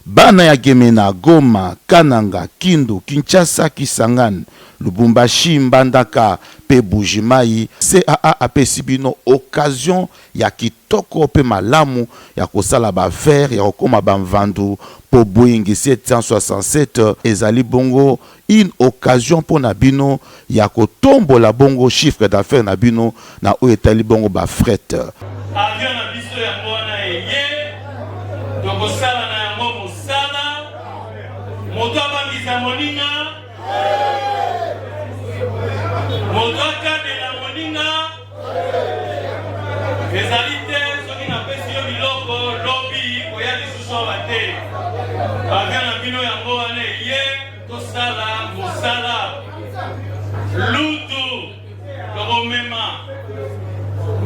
Bana ya Gemena, Goma, Kananga, Kindu, Kinshasa, Kisangani, Lubumbashi, Mbandaka pe Buji-Mayi, CAA apesi bino occasion ya kitoko pe malamu ya kosala ba affaires, ya kokoma ba mvandu po Boeing 767 ezali bongo une occasion mpo na bino ya kotombola bongo chiffre d'affaires na bino na oyo etali bongo ba fret. Avion na biso yango wana eye, tokosala na yango mosala, moto abangisa moninga, moto akabela moninga, ezali te soki napesi yo biloko lobi koya lisusu awa te. Avion na bino yango wana eye, tosala mosala lutu tokomema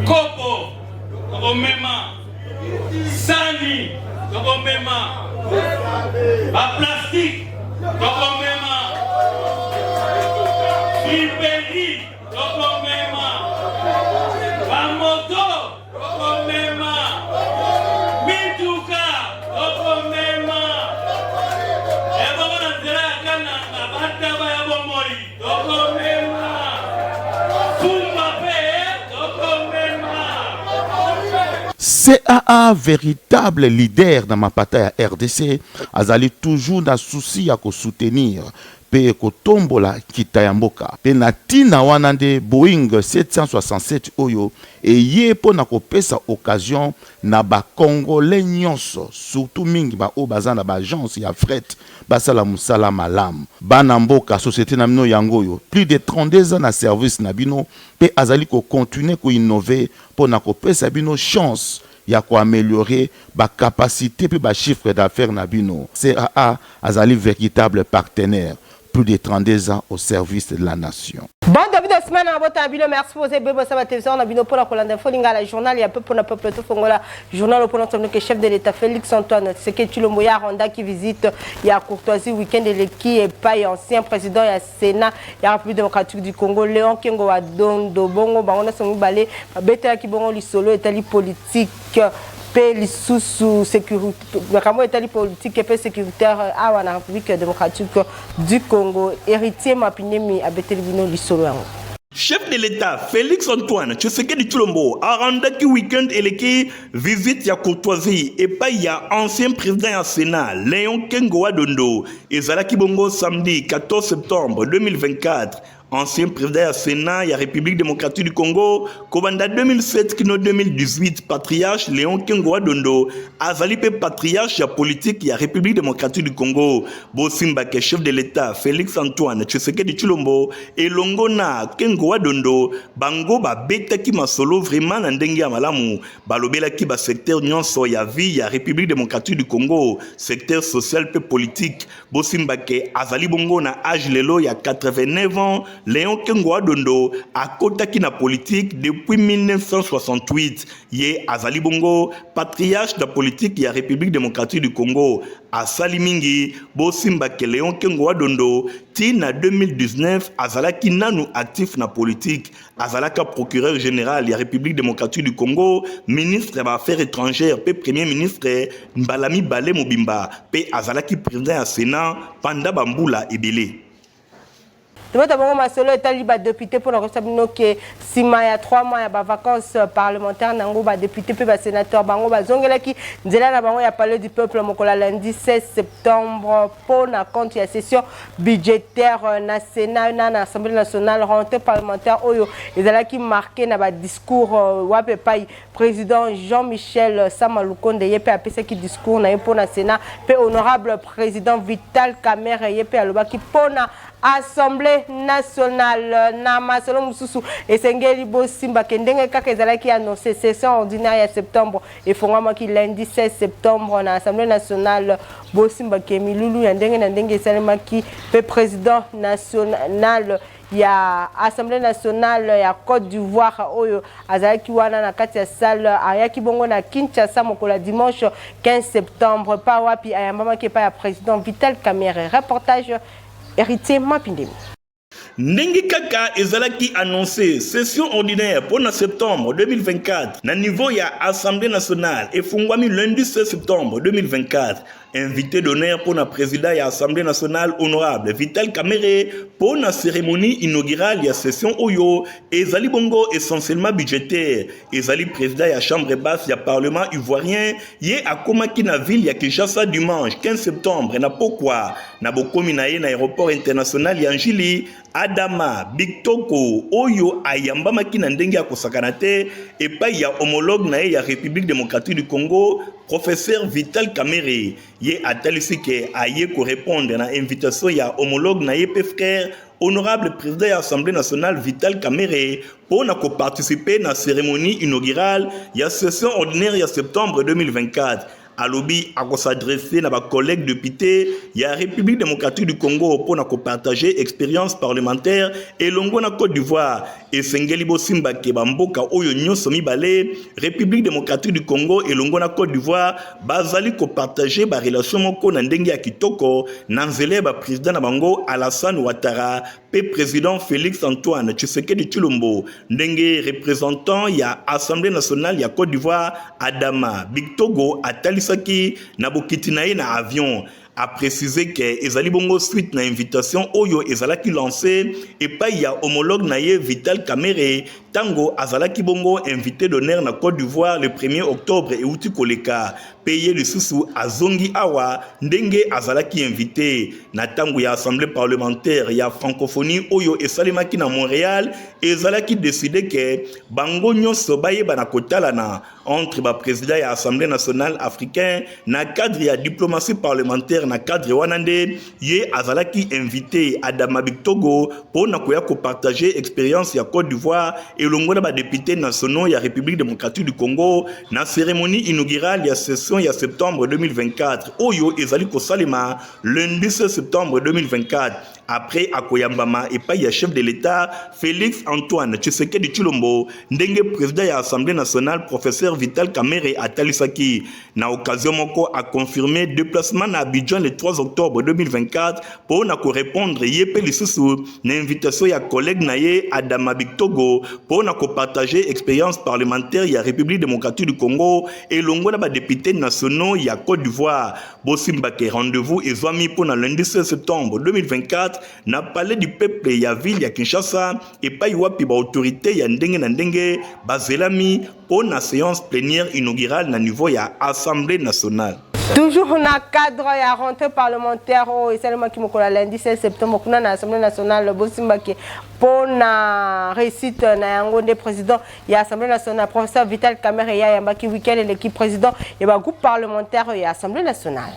kopo tokomema sani tokomema baplastike tokomema friperi tokomema bamoto Tokomema mituka, tokomema ebongo na nzela ya Kananga, bantaba ya bomoi, tokomema fumba mpe tokomema. CAA veritable leader na mapata ya rdc azali toujours na souci ya ko soutenir mpe kotombola nkita ya mboka. Mpe na ntina wana nde Boeing 767 oyo eye mpo na kopesa occasion na ba Congolais nyonso, surtout mingi ba oyo baza na ba agences ya fret basala mosala malamu. Bana mboka, societe na bino yango oyo, plus de 32 ans na service na bino mpe azali ko continuer ko innover mpo na kopesa bino chance ya ko ameliorer ba capacites mpe ba chiffres d'affaires na bino. CAA azali veritable partenaire, plus de 32 ans au service de la nation. Bon début de semaine na bota na bino merci pour ebe bosa ba télévision na bino pona kolanda info lingala journal ya peuple na peuple to fongola journal pona to que chef de l'état Félix Antoine Tshisekedi Tshilombo ya rendaki visite ya courtoisie week-end eleki epai ancien président ya Sénat ya République démocratique du Congo Léon Kengo wa Dondo bongo bango nyonso mibale babetelaki bongo lisolo etali politique mpe lisusu sécurité makambo etali politique mpe sécuritaire awa na République démocratique du Congo. Héritier Mapinemi abeteli bino lisolo yango. Chef de l'État Félix Antoine Tshisekedi Tshilombo arendaki week-end eleki visite ya courtoisie epai ya ancien président ya Sénat Léon Kengo wa Dondo. Ezalaki bongo samedi 14 septembre 2024. Ancien président ya Sénat ya République démocratique du Congo kobanda 2007 kino 2018, patriarche Léon Kengo wa Dondo azali mpe patriarche ya politique ya République démocratique du Congo. Bosimbake chef de l'État Félix Antoine Tshisekedi Tshilombo elongo na Kengo wa Dondo, bango babetaki masolo vraiment na ndenge ya malamu. Balobelaki ba secteur nyonso ya vie ya République démocratique du Congo, secteur social mpe politique. Bosimbake azali bongo na age lelo ya 89 ans. Léon Kengo wa Dondo akotaki na politique depuis 1968. Ye azali bongo patriarche na politique ya République démocratique du Congo. Asali mingi. Bosimbake Léon Kengo wa Dondo ti na 2019 azalaki nanu actif na politique. Azalaka procureur général ya République démocratique du Congo, ministre ya ba affaires étrangères pe premier ministre mbala mibale mobimba, pe azalaki président ya Sénat pendant ba mbula ebele. Tobeta bongo masolo etali ba député mpona koyebisa bino ke nsima ya 3 mois ya ba vacances parlementaire nango, ba député mpe ba sénateur bango bazongelaki nzela na bango ya Palais du Peuple mokolo ya lundi 16 septembre mpo na compte ya session budgétaire na Sénat na Assemblée nationale. Rentrée parlementaire oyo ezalaki marqué na ba discours wapi epai président Jean-Michel Sama Lukonde ye mpe apesaki discours na ye mpo na Sénat, mpe honorable président Vital Kamerhe ye mpe alobaki mpo na Assemblée nationale. Na masolo mosusu, esengeli bosimbake ndenge kaka ezalaki annoncé, session ordinaire ya septembre efongwamaki lundi 16 septembre na Assemblée nationale. Bosimbake milulu ya ndenge na ndenge esalemaki, mpe président national ya Assemblée nationale ya Côte d'Ivoire oyo azalaki wana na kati ya salle ayaki bongo na Kinshasa mokolo ya dimanche 15 septembre pa wapi ayambamaki epai ya président Vital Kamerhe. Reportage Héritier Mapindemi. Ndenge kaka ezalaki annoncé, session ordinaire mpo na septembre 2024 na niveau ya Assemblée nationale efungwami lundi 16 septembre 2024. Invité d'honneur mpo na président ya Assemblée nationale honorable Vital Kamerhe mpo na cérémonie inaugurale ya session oyo ezali bongo essentiellement budgétaire, ezali président ya chambre basse ya parlement ivoirien. Ye akomaki na ville ya Kinshasa dimanche 15 septembre na pokwa. Na bokomi na ye na aéroport international ya Njili, Adama Bictogo oyo ayambamaki na ndenge ya kosakana te epai ya homologue na ye ya République démocratique du Congo, professeur Vital Kamerhe. Ye atalisi ke aye korépondre na invitation ya homologue na ye mpe frère, honorable président ya Assemblée nationale Vital Kamerhe, mpo na koparticiper na cérémonie inaugurale ya session ordinaire ya septembre 2024. Alobi akos'adresser na bacollègue député ya République démocratique du Congo mpo na kopartager expérience parlementaire elongo na Côte d'Ivoire. Esengeli bosimbake bamboka oyo nyonso mibale, République démocratique du Congo elongo na Côte d'Ivoire, bazali kopartager barelation moko na ndenge ya kitoko na nzela ya baprésident na bango Alassane Ouattara mpe président Félix Antoine Tshisekedi Tshilombo. Ndenge représentant ya Assemblée nationale ya Côte d'Ivoire Adama Bictogo atalisaki na bokiti na ye na avion, apréciser ke ezali bongo suite na invitation oyo ezalaki lancé epai ya homologue na ye Vital Kamerhe ntango azalaki bongo invité d'honneur na Côte d'Ivoire le 1er octobre euti koleka. Mpe ye lisusu azongi awa ndenge azalaki invité na ntango ya assemblée parlementaire ya francophonie oyo esalemaki na Montréal. Ezalaki décidé ke bango nyonso bayeba na kotalana entre baprésident ya Assemblée nationale africain na cadre ya diplomatie parlementaire. Na cadre wana nde ye azalaki invité, Adama Bictogo, mpo na koya kopartager expérience ya Côte d'Ivoire elongo na badéputé nationaux ya République démocratique du Congo na cérémonie inaugurale ya session ya septembre 2024 oyo ezali kosalema lundi 16 septembre 2024. Après, akoyambama epai ya chef de l'État Félix Antoine Tshisekedi Tshilombo. Ndenge président ya Assemblée nationale professeur Vital Kamerhe atalisaki, na occasion moko aconfirmer déplacement na Abidjan le 3 octobre 2024 mpo na korépondre ye mpe lisusu na invitation ya collègue na ye Adama Bictogo mpo na kopartager expérience parlementaire ya République démocratique du Congo elongo na badéputé nationaux ya Côte d'Ivoire. Bosimbake rendez-vous ezwami mpo na lundi 16 septembre 2024 na Palais du peuple ya ville ya Kinshasa, epai wapi baautorité ya ndenge na ndenge bazelami mpo na séance plénière inaugurale na niveau ya Assemblée nationale. Toujours na cadre ya rentrée parlementaire oyo esalemaki mokolo ya lundi 16 septembre kuna na Assemblée nationale, bosimbaki mpo na réussite na yango nde président ya Assemblée nationale professeur Vital Kamerhe ayambaki week-end eleki président ya bagroupe parlementaire ya Assemblée nationale.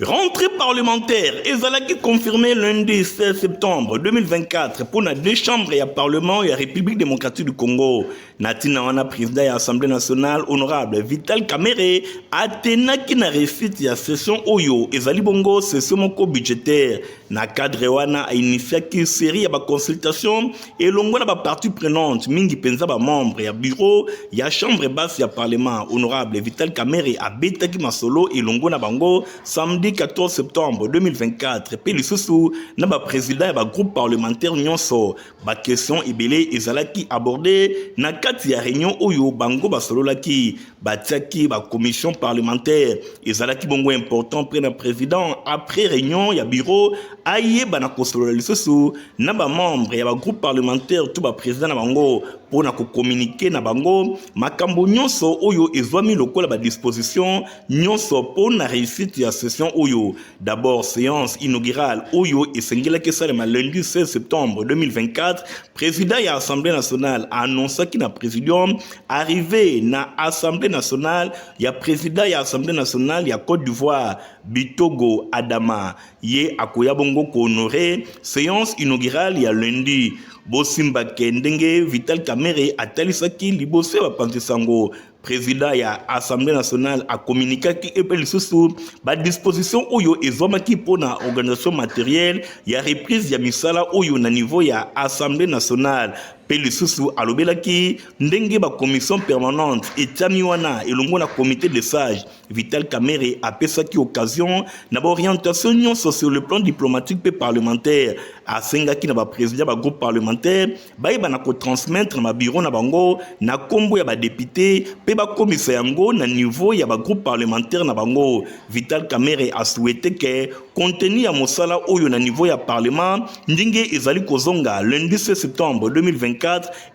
Rentrée parlementaire ezalaki confirmé lundi 16 septembre 2024 pour na deux chambres ya parlement ya République démocratique du Congo. Na ntina wana, président ya Assemblée nationale honorable Vital Kamerhe atenaki na réussite ya session oyo ezali bongo session moko budgétaire. Na cadre wana, ainitiaki série ya baconsultation elongo na bapartie prenante, mingi mpenza bamembre ya bureau ya chambre basse ya parlement. Honorable Vital Kamerhe abetaki masolo elongo na bango samedi 14 septembre 2024 mpe lisusu na baprésident ya bagroupe parlementaire nyonso. Baquestion ebele ezalaki abordé na kati ya réunion oyo bango basololaki. Batiaki bacommission parlementaire. Ezalaki bongo important mpe na président, après réunion ya bureau, ayeba na kosolola lisusu na bamembre ya bagroupe parlementaire to baprésident na bango mpo na kocommuniquer na bango makambo nyonso oyo ezwami lokola badisposition nyonso mpo na réussite ya session oyo. D'abord, séance inaugurale oyo esengelaki esalema lundi 16 septembre 2024, président ya Assemblée nationale annonçaki na présidium arrivé na Assemblée nationale ya président ya Assemblée nationale ya Côte d'Ivoire Bictogo Adama. Ye akoya bongo kohonorer séance inaugurale ya lundi. Bosimbake ndenge Vital Kamerhe atalisaki liboso ya bapanzi sango, président ya Assemblée nationale acommuniquaki epe lisusu badisposition oyo ezwamaki mpona organisation matérielle ya reprise ya misala oyo na niveau ya Assemblée nationale. Mpe lisusu alobelaki ndenge ba commission permanente etiami wana elongo na comite de sages. Vital Kamerhe apesaki occasion na ba orientation nyonso sur le plan diplomatique mpe parlementaire. Asengaki na ba president ba groupe parlementaire bayeba na kotransmettre na ba bureau na bango na kombo ya ba depute mpe bakomisa yango na niveau ya ba groupe parlementaire na bango. Vital Kamerhe a souhaite que contenu ya mosala oyo na niveau ya parlement ndenge ezali kozonga lundi 16 septembre 2024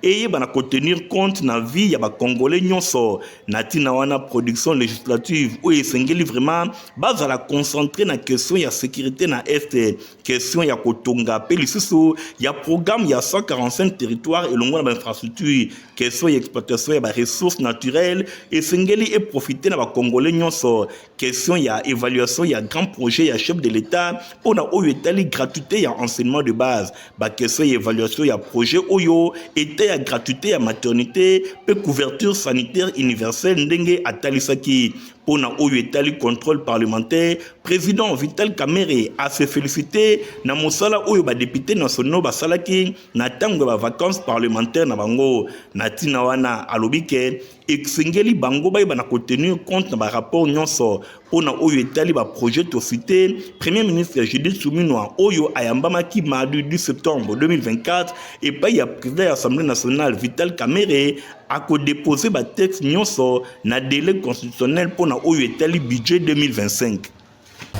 eyeba na kotenir compte na vie ya ba congolais nyonso. Na ntina wana production législative oyo esengeli vraiment bazala concentré na question ya sécurité na est, question ya kotonga mpe lisusu ya programme ya 145 territoire elongo na bainfrastructure, question ya exploitation ya baressources naturelles esengeli eprofite na bacongolais nyonso, question ya évaluation ya grand projet ya chef de l'État mpona oyo etali gratuité ya enseignement de base, baquestion ya évaluation ya projet oyo eta ya gratuité ya maternité mpe couverture sanitaire universelle ndenge atalisaki. Mpona oyo etali contrôle parlementaire, président Vital Kamerhe ase félicité na mosala oyo badepute nationaux basalaki na ntango ya bavacances parlementaire na bango. Na ntina wana alobi ke esengeli bango bayeba na kotenir compte na barapport nyonso. Mpona oyo etali baprojet tocité, premier ministre Judith Suminwa oyo ayambamaki mardi 10 septembre 2024 epai ya président ya Assemblée nationale Vital Kamerhe akodepose batexte nyonso na délai constitutionnel mpona oyo etali budget 2025.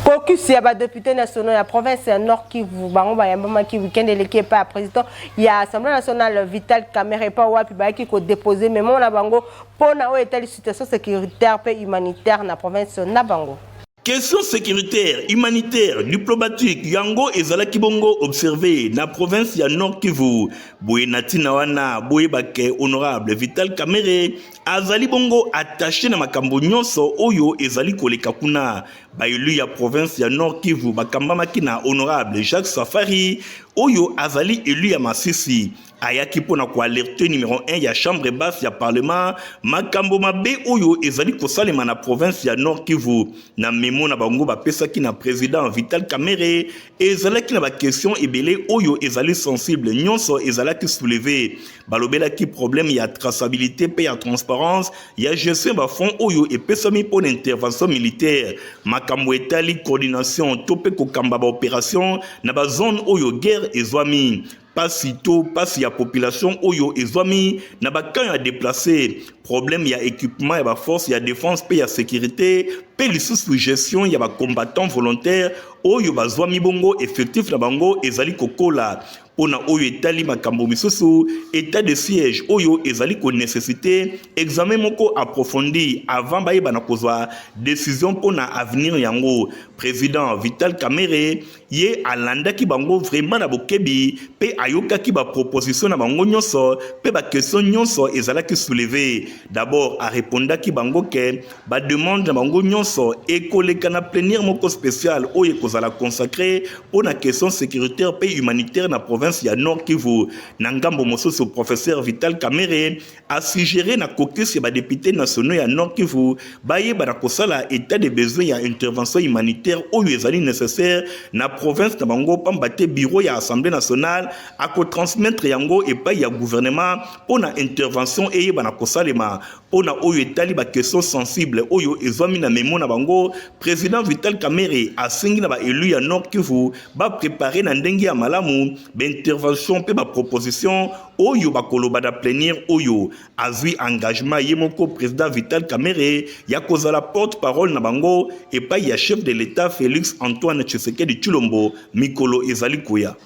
Caucus ya badepute nationaux ya province ya Nord Kivu bango bayambamaki weekend eleki epai ya président ya Assemblée nationale Vital Kamerhe, epai wapi bayaki kodepose memo na bango mpona oyo etali situation sécuritaire mpe humanitaire na province na bango. Question sécuritaire, humanitaire, diplomatique yango ezalaki bongo observé na province ya Nord Kivu. Boye na ntina wana boyeba ke honorable Vital Kamerhe azali bongo attaché na makambo nyonso oyo ezali koleka kuna. Baelu ya province ya Nord Kivu bakambamaki na honorable Jacques Safari oyo azali elu ya Masisi. Ayaki mpona koalerte numero 1 ya chambre basse ya parlement makambo mabe oyo ezali kosalema na province ya Nord Kivu. Na memo na bango bapesaki na président Vital Kamerhe ezalaki na baquestion ebele oyo ezali sensible, nyonso ezalaki soulevé. Balobelaki problème ya traçabilité mpe ya transparence ya gestion ya bafonds oyo epesami mpona intervention militaire, makambo etali coordination to mpe kokamba baopération na bazone oyo guerre ezwami, pasi to pasi ya population oyo ezwami na bakamp ya déplacé, problème ya équipement ya baforce ya défense mpe ya sécurité, mpe lisusu gestion ya bacombattant volontaire oyo bazwami bongo effectif na bango ezali kokola. Mpona oyo etali makambo misusu, état de siège oyo ezali konécessité examen moko approfondi avant bayeba na kozwa décision mpona avenir yango. Président Vital Kamerhe ye alandaki bango vraiment na bokebi mpe ayokaki baproposition na bango nyonso mpe baquestion nyonso ezalaki soulevé. D'abord arépondaki bango ke bademande na bango nyonso ekoleka na plénière moko spéciale oyo ekozala consacré mpona question sécuritaire mpe humanitaire na province ya Nord Kivu. Na ngambo mosusu, professeur Vital Kamerhe asuggéré na caucus ya badepute nationaux ya Nord Kivu bayeba na kosala état de besoin ya intervention humanitaire oyo ezali nécessaire na province na bango, pamba te bureau ya Assemblée nationale akotransmettre yango epai ya gouvernement mpo na intervention eyeba na kosalema. Mpo na oyo etali baquestion sensible oyo ezwami na memo na bango, président Vital Kamerhe asengi na baelu ya Nord Kivu baprépare na ndenge ya malamu baintervention mpe baproposition oyo bakoloba na plénière oyo. Azwi engagement ye moko président Vital Kamerhe ya kozala porte-parole na bango epai ya chef de l'État Félix Antoine Tshisekedi Tshilombo mikolo ezali koya.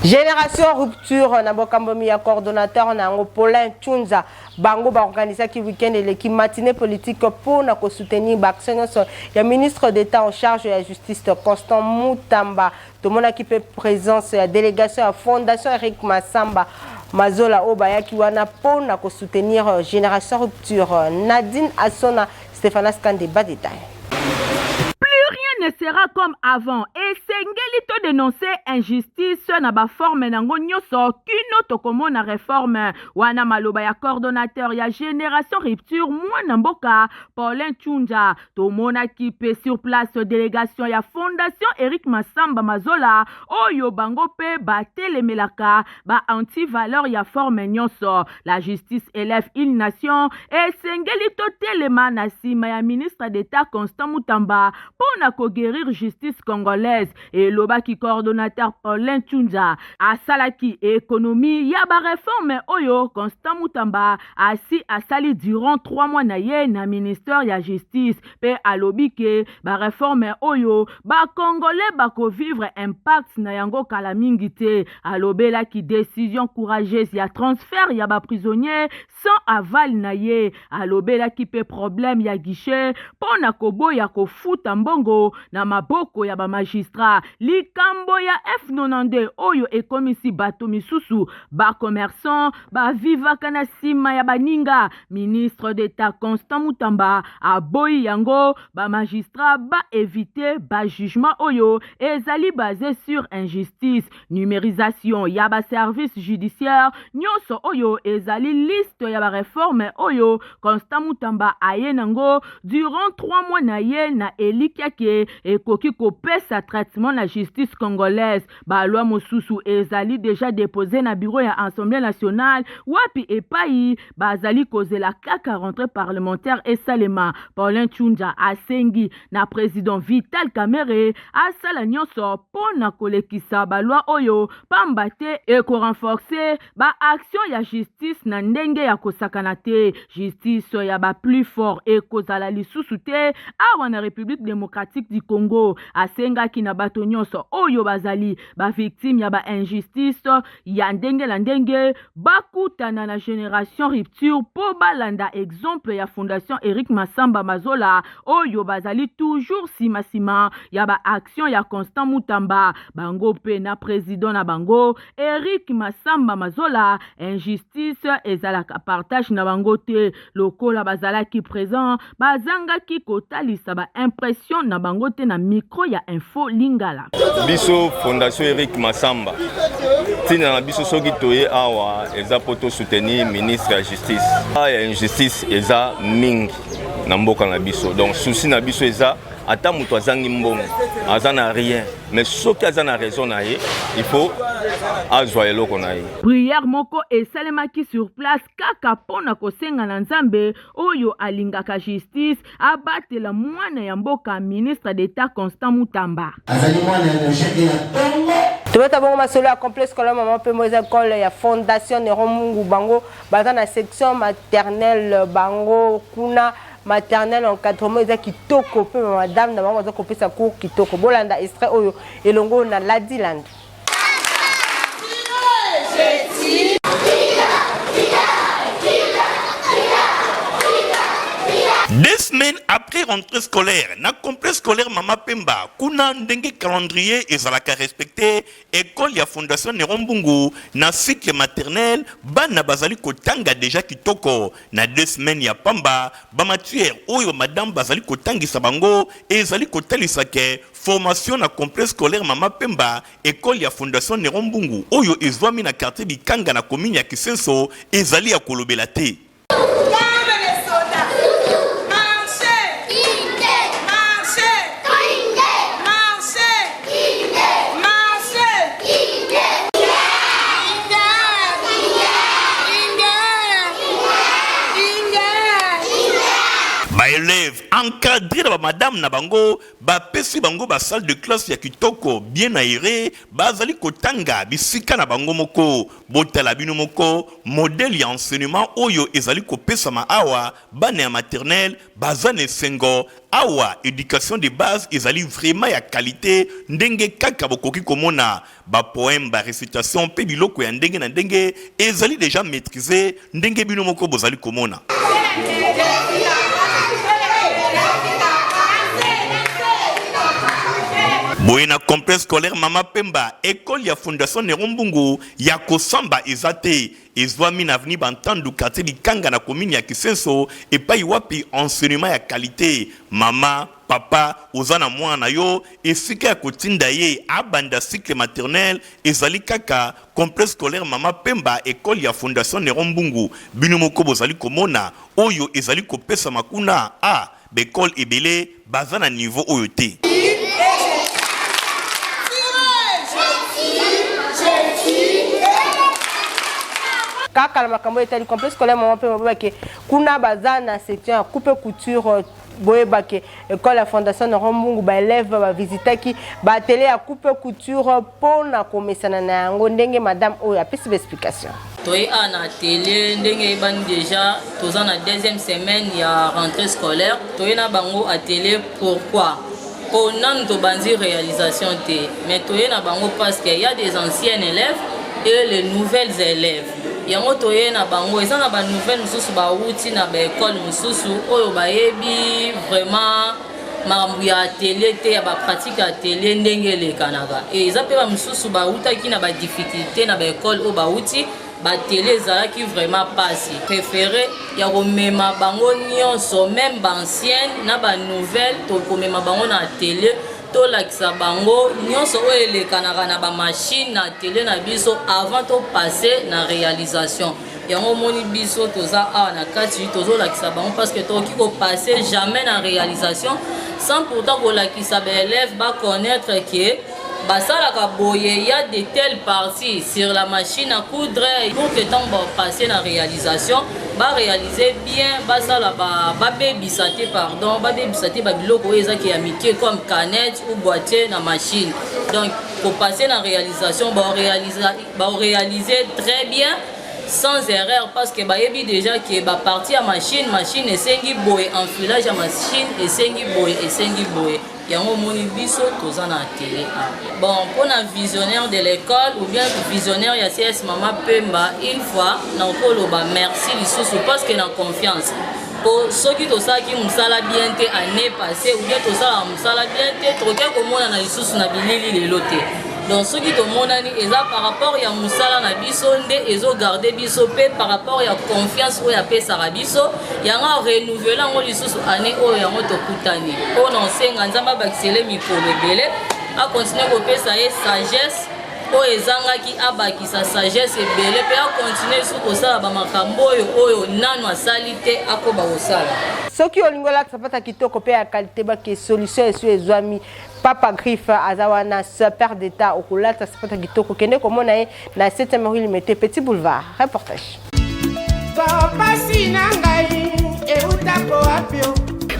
Génération Rupture na bokambomi ya coordonnateur na yango Paulin Tshunza bango baorganisaki week-end eleki matinée politique mpona kosoutenir baaction nyonso ya ministre d'État en charge ya justice Constant Mutamba. Tomonaki mpe présence ya délégation ya Fondation Eric Masamba Mazola oyo bayaki wana mpona kosoutenir Génération Rupture. Nadine Asona, Stéphanas Kande, badétail. Plus rien. ne sera comme avant. Esengeli to denoncer injustice na ba forme nango nyoso kino tokomona reforme. Wana maloba ya coordonnateur ya Generation Rupture mwana mboka Paulin Tshunja. Tomonaki pe sur place delegation ya Fondation Eric Massamba Mazola oyo bango pe batelemelaka ba anti-valeur ya forme nyonso. La justice elève une nation. Esengeli totelema na sima ya ministre d'Etat Constant Mutamba mpo na koguerir justice congolaise, elobaki coordonnateur Paulin Tshunja. Asalaki economie ya ba reformes oyo Constant Mutamba asi asali durant 3 mois na ye na ministère ya justice mpe alobi ke ba reformes oyo ba congolais bako vivre impact na yango kala mingi te. Alobelaki decision courageuse ya transfert ya ba prisonniers sans aval na ye. Alobelaki mpe problème ya guichet mpo na koboya kofuta mbongo na maboko ya ba magistrats. Likambo ya F92 oyo ekomisi bato misusu ba commerçants ba vivaka na sima ya baninga. Ministre d'Etat Constant Mutamba aboyi yango, ba magistrats ba eviter ba jugements oyo ezali base sur injustice. Numerisation ya ba services judiciaires nionso oyo ezali liste ya ba reformes oyo Constant Mutamba aye nango durant 3 mois na ye na elikya ke ekoki kopesa traitement na justice congolaise. Ba lois mosusu ezali dejà deposer na bureau ya Assemblee nationale wapi epayi bazali kozela kaka rentree parlementaire esalema. Paulin Tshundja asengi na president Vital Kamerhe asala nionso mpo na kolekisa ba lois oyo pamba te eko renforcer ba actions ya justice na ndenge ya kosakana te. Justice ya ba plus forts ekozala lisusu te awa na Republique democratique du Congo. Asengaki na bato nionso oyo bazali ba victimes ya ba injustices ya ndenge na ndenge bakutana na Generation Rupture mpo balanda exemple ya Fondation Eric Massamba Mazola oyo bazali toujours sima sima ya ba actions ya Constant Mutamba bango mpe na president na bango Eric Massamba Mazola. Injustice ezalaka partage na bango te, lokola bazalaki present bazangaki kotalisa ba impression na bango te na micro ya Info Lingala. Biso Fondation Eric Massamba, ntina na biso soki toye awa eza mpo to soutenir ministre ya justice. Ya injustice eza mingi na mboka na biso, donc souci na biso eza ata moto azangi mbongo, aza na rien, mais soki aza na raison na ye, il faut azwa eloko na ye. Prière moko esalemaki sur place kaka mpo na kosenga na Nzambe oyo alingaka justice abatela mwana ya mboka ministre d'Etat Constant Mutamba. Azali mwana ya Mesheke ya tongo. Tobeta bongo masolo ya complexe scolaire Maman Pembo, eza école ya Fondation Neron Mungu. Bango baza na section maternelle, bango kuna maternelle encadrement eza kitoko pe ba madame na bango baza kopesa cours kitoko. Bolanda extrait oyo elongo na Ladi Landu. Deux semaines après rentrée scolaire, na complexe scolaire Mama Pemba, kuna ndenge calendrier ezalaka respecté, école ya Fondation Neron Mbungu na cycle maternel, bana bazali kotanga déjà kitoko. Na deux semaines ya pamba, ba matières oyo ba madame bazali kotangisa bango ezali kotalisa ke Formation na complexe scolaire Mama Pemba, ecole ya Fondation Neron Mbungu oyo ezwami na quartier Bikanga na commune ya Kisenso ezali ya kolobela te. Ba elèves encadres na ba madame na bango Bapesi bango ba salles de classe ya kitoko, bien aerees, bazali kotanga bisika na bango moko. Botala bino moko modèle ya enseignement oyo ezali kopesama awa, bana ya maternelle baza na esengo, awa education de base ezali vraiment ya qualite ndenge kaka bokoki komona, ba poemes, ba recitations mpe biloko ya ndenge na ndenge ezali dejà maitriser ndenge bino moko bozali komona. Boye na complexe scolaire Mama Pemba, ecole ya Fondation Neron Mbungu ya kosamba eza te. Ezwami na avenue Bantandu, quartier Likanga na commune ya Kisenso, epayi wapi enseignement ya qualite. Mama, papa, oza na mwana na yo, esika ya kotinda ye abanda cycle maternel ezali kaka complexe scolaire Mama Pemba, ecole ya Fondation Neron Mbungu. Bino moko bozali komona oyo ezali kopesama kuna. Ah! Ba ecole ebele baza na niveau oyo te. Kaka na makambo etali complexe scolaire Mama Pemba, boyeba ke kuna baza na section ya coupe couture. Boyeba ke ecole ya Fondation Neron Mbungu, ba elèves ba visitaki ba atelier ya coupe couture mpo na komesana na yango, ndenge madame oyo apesi ba explication. Toye awa na atelier ndenge eyebani deja, toza na deuxième semaine ya rentrée scolaire. Toye na bango atelier pourquoi? Po nanu tobandi réalisation te, mais toye na bango parce que y a des anciennes élèves et les nouvelles élèves. Yango toye na bango, eza na ba nouvelles mosusu bawuti na ba école mosusu oyo bayebi vraiment makambo ya atelier te, ya ba pratique ya atelier ndenge elekanaka. E eza mpe ba mosusu bawutaki na ba difficulté na ba école oyo bawuti, ba atelier ezalaki vraiment pasi. Préféré ya komema bango nyonso, même ba ancienne na ba nouvelle, tokomema bango na atelier, tolakisa bango nyonso oyo elekanaka na ba machine na atelier na biso avant topasse na réalisation. Yango omoni biso toza awa na kati, tozolakisa bango parce que tokoki kopasse jamais na réalisation sans pourtant kolakisa ba élèves ba connaître que basalaka boye, ya de telles parties sur la machine à coudre, pour que ntango bapasse na réalisation ba réaliser bien, basala babebisa te, pardon, babebisa te babiloko oyo ezaki ya mike comme canette ou boîtier na machine. Donc kopasser na réalisation, baoréaliser très bien sans erreur, parce que bayebi déjà que ba partie ya machine, machine esengi boye, enfilage ya machine esengi boye, esengi boye. Yango omoni biso toza na atelier awa. Bon, mpona visionnaire de l'école ou bien visionnaire ya CS Mama Pemba, une fois nakoloba merci lisusu, parce que na confiance, po soki tosalaki mosala bien te année passée ou bien tosalaka mosala bien te, tokoki komonana lisusu na bilili lelo te. Donc soki tomonani, eza par rapport ya mosala na biso nde ezogarde biso, mpe par rapport ya confiance oyo apesaka biso. Yango arenouveler yango lisusu année oyo, yango tokutani mpo na osenga Nzambe abakisele mikolo ebele, akontinue kopesa ye sagesse oyo ezangaki, abakisa sagesse ebele, mpe akontinue lisusu kosala bamakambo oyo oyo nanu asali te, akoba kosala. Soki olingi olata sapata kitoko mpe ya qualité, bake solution esi ezwami. Papa Griffe aza wana, super d'état. Okolata sapata kitoko, kende komona ye na 7e rue Limete, Petit Boulevard. Reportage. Pasi na ngai eutako wapi o?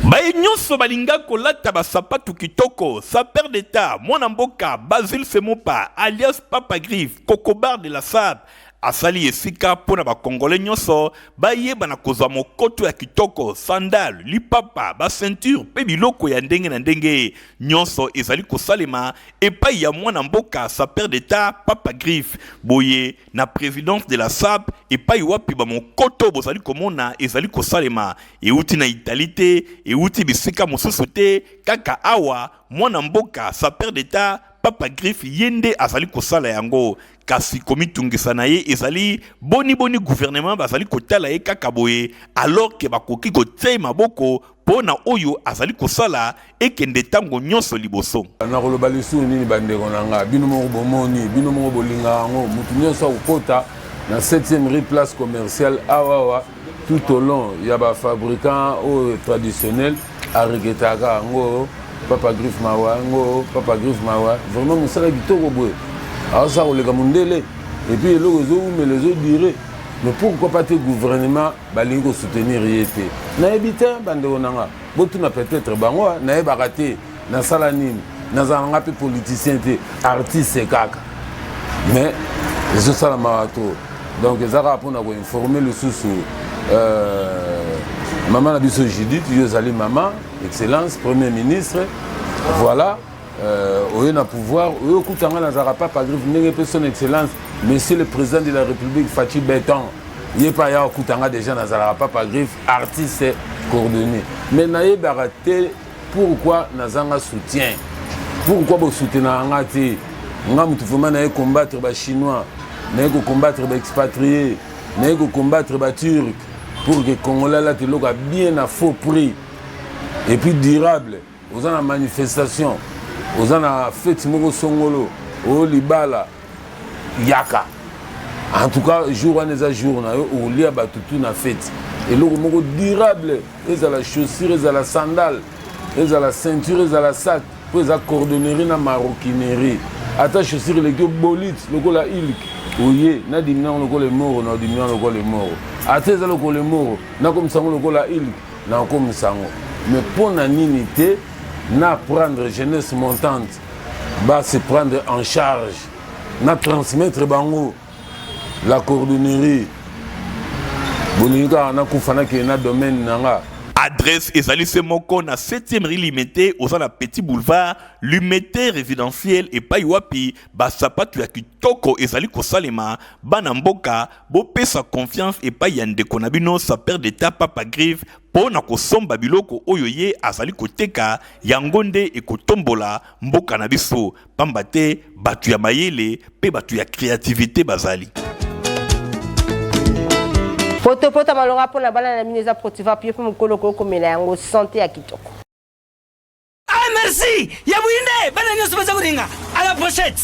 Baye nyonso balinga kolata basapatu kitoko, sapeur d'état mwana mboka Basile Semopa alias Papa Griffe, kokobar de la sape, asali esika mpo na bakongole nyonso bayeba na kozwa mokoto ya kitoko, sandale, lipapa, baceinture mpe biloko ya ndenge na ndenge. Nyonso ezali kosalema epai ya mwana mboka sapeur d'état Papa Griffe, boye na présidence de la SAP, epai wapi bamokoto bozali komona ezali kosalema. Euti na Italie te, euti bisika mosusu te, kaka awa mwana mboka sapeur d'état Papa Griffe ye nde azali kosala yango. Kasi komitungisa na ye ezali boni boni gouvernement bazali kotala ye kaka boye, alors ke bakoki kotia ye maboko mpo na oyo azali kosala ekende ntango nyonso liboso. Nakoloba lisusu nini, bandeko na nga? Bino moko bomoni, bino moko bolingaka yango. Motu nyonso akokota na 7e rue, place commerciale awawa, tout au long ya bafabricant oyo traditionnel, aregretaka yango: Papa Griffe mawa, yango Papa Griffe mawa. Vraiment mosala kitoko boye, aosala koleka mondele, et puis eloko ezowumela, ezodure. Mais pourquoi pas te gouvernement balingi kosoutenir ye te? Nayebi te, bandeko na nga, botuna peut-être bango. Nayebaka te nasala nini, nazala nga mpe politicien te, artiste kaka, mais ezosalamaka to. Donc eza kaka mpona koinforme lisusu mama na biso Judith. Yo ozali mama excellence premier ministre, voilà, oye na pouvoir, oyo okutanga nazalaka Papa Griffe, ndenge mpe son excellence monsieur le président de la République Fatshi Béton, ye mpe aya okutanga déjà nazalaka Papa Griffe, artiste coordonné. Mais nayebaka te pourquoi nazanga soutien. Pourquoi bosoutenaka nga te? Nga motu vraiment naye combattre ba chinois, naye kocombattre ba expatriés, naye kocombattre ba turc pour que congolais alata eloko ya bien na faux prix et puis durable. Oza na manifestation, oza na fete moko songolo, oyo libala, yaka. En tout cas, jour wana eza jour na yo, olia bato tout na fete. Eloko moko durable, ezala chaussure, ezala sandale, ezala ceinture, ezala sac, po eza cordonnerie na maroquinerie. Ata chaussure eleki yo bolite lokola ilk, oye na dimina yango lokola emoro, na dimina yango lokola emoro. Ata eza lokola emoro, nakomisa yango lokola ilk, nakomisa yango. Mais mpo na nini te na prendre jeunesse montante ba se prendre en charge, na transmettre bango la cordonnerie. Bolingi kaka nakufa nakende na domaine na nga. Adresse ezali se moko na 7e rue Limete, oza na Petit Boulevard Limete résidentiel epai wapi ba sapatu ya kitoko ezali kosalema. Bana mboka bopesa confiance epai ya ndeko na bino sapeur d'etat Papa Griffe mpo na kosomba biloko oyo ye azali koteka. Yango nde ekotombola mboka na biso, pamba te bato ya mayele mpe bato ya creativite bazali. Poto-poto malonga mpo na bana na bino eza Protiva pio mpe mokolo okoki komela yango sante ya kitoko. Ah merci ya buyinde bana nyonso baza kolinga à la prochaine.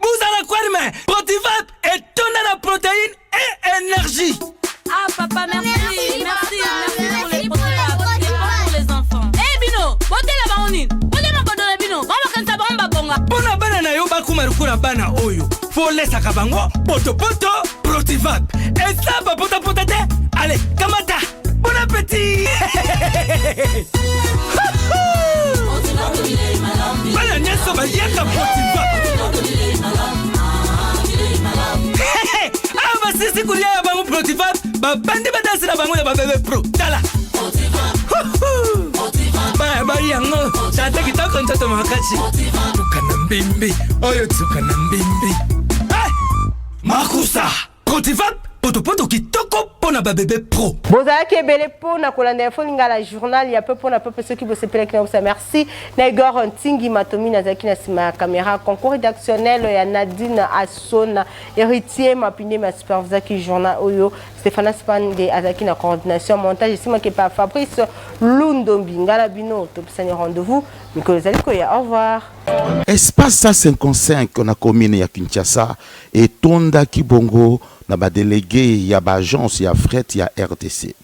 Bozala kwarme Protivap etonda na protéine et énergie. Ah papa merci merci merci pour les Protivap c'est bon pour les enfants. Eh bino botela bango nini botela makodo na bino bango bakanisa bango babonga. Mpo na bana na yo bakoma lokola bana oyo folesaka bango potopoto Protivap eza bapotapota te. Ale kamata bon appétit. Bana nyonso baliaka Protivap. Awa basisi kolia ya bango Protivap, babandi badansi na bango ya babebe pro. Tala baya bai yango tata kitoko nzoto makasi tuka na mbimbi oyo tuka na mbimbi. Makusa Protivap potopoto kitoko mpo na babebe pro. Bozalaki ebele mpo na kolanda Info Lingala, journal ya peuple mpo na peuple. Soki bosepelaki na kosa, merci na Igor Ntingi Matomi nazalaki na nsima ya caméra, concours rédactionnel ya Nadine Asona, Héritier Mapinde ma supervisaki journal oyo, Stéphanas Pande azalaki na coordination montage esimaki pa Fabrice Lundombi. Ngala bino topesani rendez-vous mikolo ezali koya. Au revoir. Espace 155 na commune ya Kinshasa etondaki bongo na ba delegues ya ba agences ya fret ya rdc.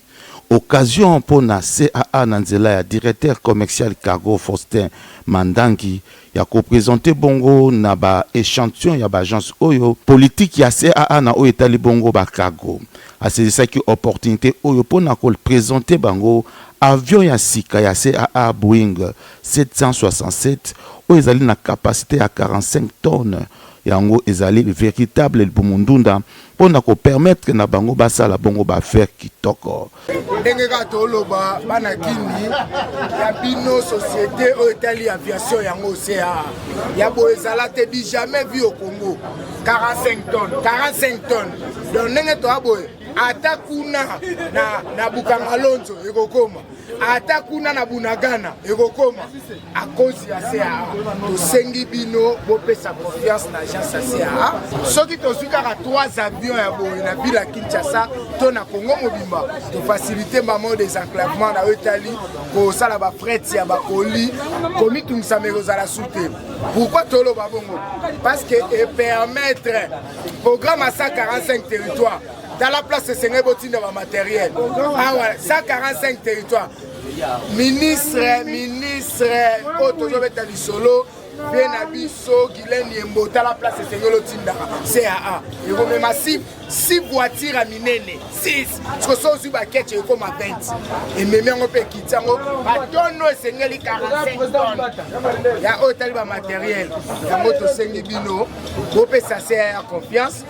Occasion mpo na CAA na nzela ya directeur commercial cargo Faustin Mandangi ya ko presenter bongo na ba echantillons ya ba agences oyo politique ya CAA na oyo etali bongo ba cargo. Asaisissaki opportunite oyo mpo na ko presenter bango avion ya sika ya CAA Boeing 767 oyo ezali na capacite ya 45 tonnes. Yango ezali veritable libumu ndunda mpo na ko permettre na bango basala bongo ba affaires kitoko. Ndenge kaka toloba bana Kini ya bino société oyo etali aviation yango CAA ya boye ezala te du jamais vu au Congo 45 tonnes 45 tonnes donc ndenge toya boye ata kuna na, na Bukangalonzo ekokoma ata kuna na Bunagana ekokoma à cause ya CAA. Tosengi bino bopesa confiance na agence ya CAA. Soki tozwi kaka 3 avions ya boye na ville ya Kinshasa to na Congo mobimba, tofacilite mamo désenclavement na oyo etali kosala ba fret ya bakoli, komitungisama ekozala su te. Pourquoi toloba bongo? Parce que e permettre programme à 145 territoires tala place esengeli botinda ba matériel awa 145 territoire ministre ministre oyo tozobeta lisolo vie na biso Guylaine Yembo tala place esengeli otindaka CAA ekomema si si voiture ya minene 6 siko so ozwi baketche ekoma 20 ememi yango mpe ekiti yango batono esengeli 45 tonnes ya oyo etali bamateriel yango tosengi bino bopesa CAA confiance.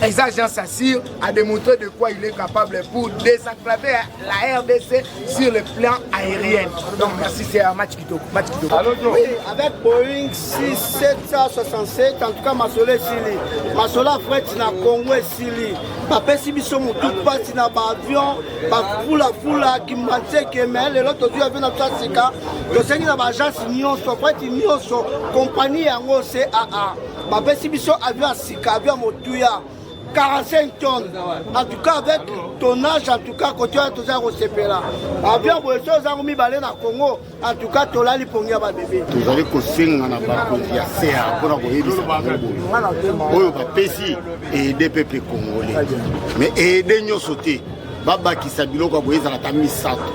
Eza Jean Sassir a démontré de quoi il est capable pour désenclaver la RDC sur le plan aérien. Donc merci, c'est un match kitoko. Match kitoko. Oui, avec Boeing 6767, en tout cas masolo esili. Masolo ya fret na Congo esili. Bapesi biso motu mpasi na baavion, bafulafula, kimbanseke, mais lelo tozwi avion na biso ya sika. Tosengi na baagence nyonso, fret nyonso, compagnie yango CAA. Bapesi biso avion ya sika, avion ya motuya. 45 tonnes en tout cas avec tonnage en tout cas kote wana toza kosepela avion boye so ozango mibale na congo en tout cas tolali pongi ya babebe tozali kosenga na bakonzi ya ca mpona koyebisa bango boye oyo bapesi aide peuple congolais mais aide nyonso te babakisa biloko ya boye ezala ata misato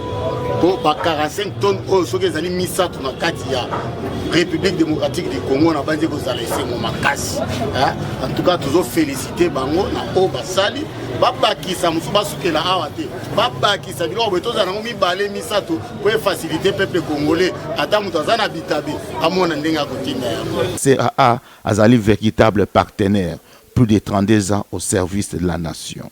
mpo ba 45 tonnes oyo soki ezali misato na kati ya république démocratique du congo na banzi kozala esengo makasi en tout cas tozofélicité bango na oyo basali babakisa mosusu basukela awa te babakisa biloko boye tozala yango mibale misato mpo efacilité peuple congolais ata moto aza na bitabe amona ndenge akotinda yango. CAA azali véritable partenaire plus de 32 ans au service de la nation.